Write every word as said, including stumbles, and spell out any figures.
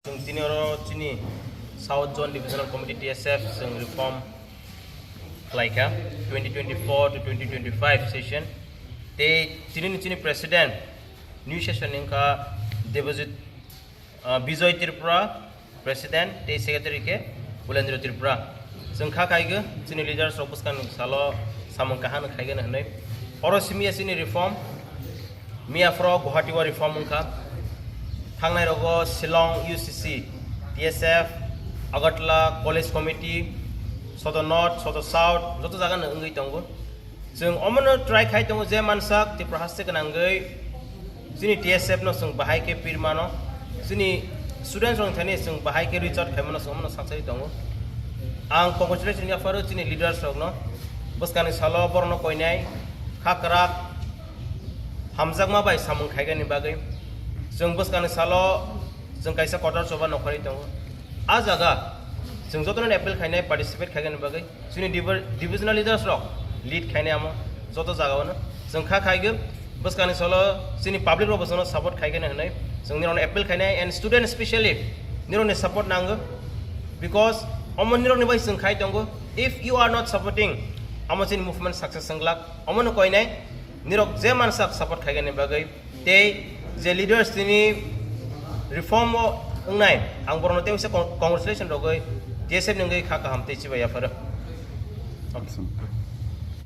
Chwng tini oro chini South Zone Divisional Committee T S F chwng reform khlaikha twenty twenty-four to twenty twenty-five session. Tei tini ni chini president new session ni wngkha Debojit, uh, Bijoy Tripura, president, tei secretary khe Bulendra Tripura. Chwng kha khaigwi chini leaders rok bwskangni salo samung kaham khaigani hwnwi. Oro simi ya chini reform, miya phoro Guwahati o reform wngkha. Thangnai rogo Shillong U C C, T S F, Agartala College Committee, Soto North, Soto South, joto jaga no wngwi tongo. Chwng omono try khai tongo je mansak Tripura haste gwnangwi chini T S F no chwng bahai khe pirmano, chini students rok thani chwng bahai khe reach out khaimano chwng omono saksai tongo. Ang congratulation yapharo chini leaders rokno, bwskangni salo borokno koinai kha kwrak hamjakma bai samung khaigani bagwi. Chwng bwskangni salo chwng kaisa kotor choba nokharwi tongo. A jaga chwng jotono appeal khainai participate khaigani bagwi. Chini diver-, divisional leaders rok lead khainai amo joto jaga ono. Chwng kha khaigwi bwskangni salo chini public rok bo chwngno support khaigani hwnwi chwng nirokno appeal khainai and student specially nirokni support nango, because omo nirokni bai chwng khai tongo. If you are not supporting, amo chini movement success wnglak. Omono koinai nirok je mansak support khaigani bagwi. Tei je leaders tini reform o wngnai, ang borokno tei waisa con-, congratulation rogwi T S F ni wngwi kha kaham tei chibai yapharo. Okay.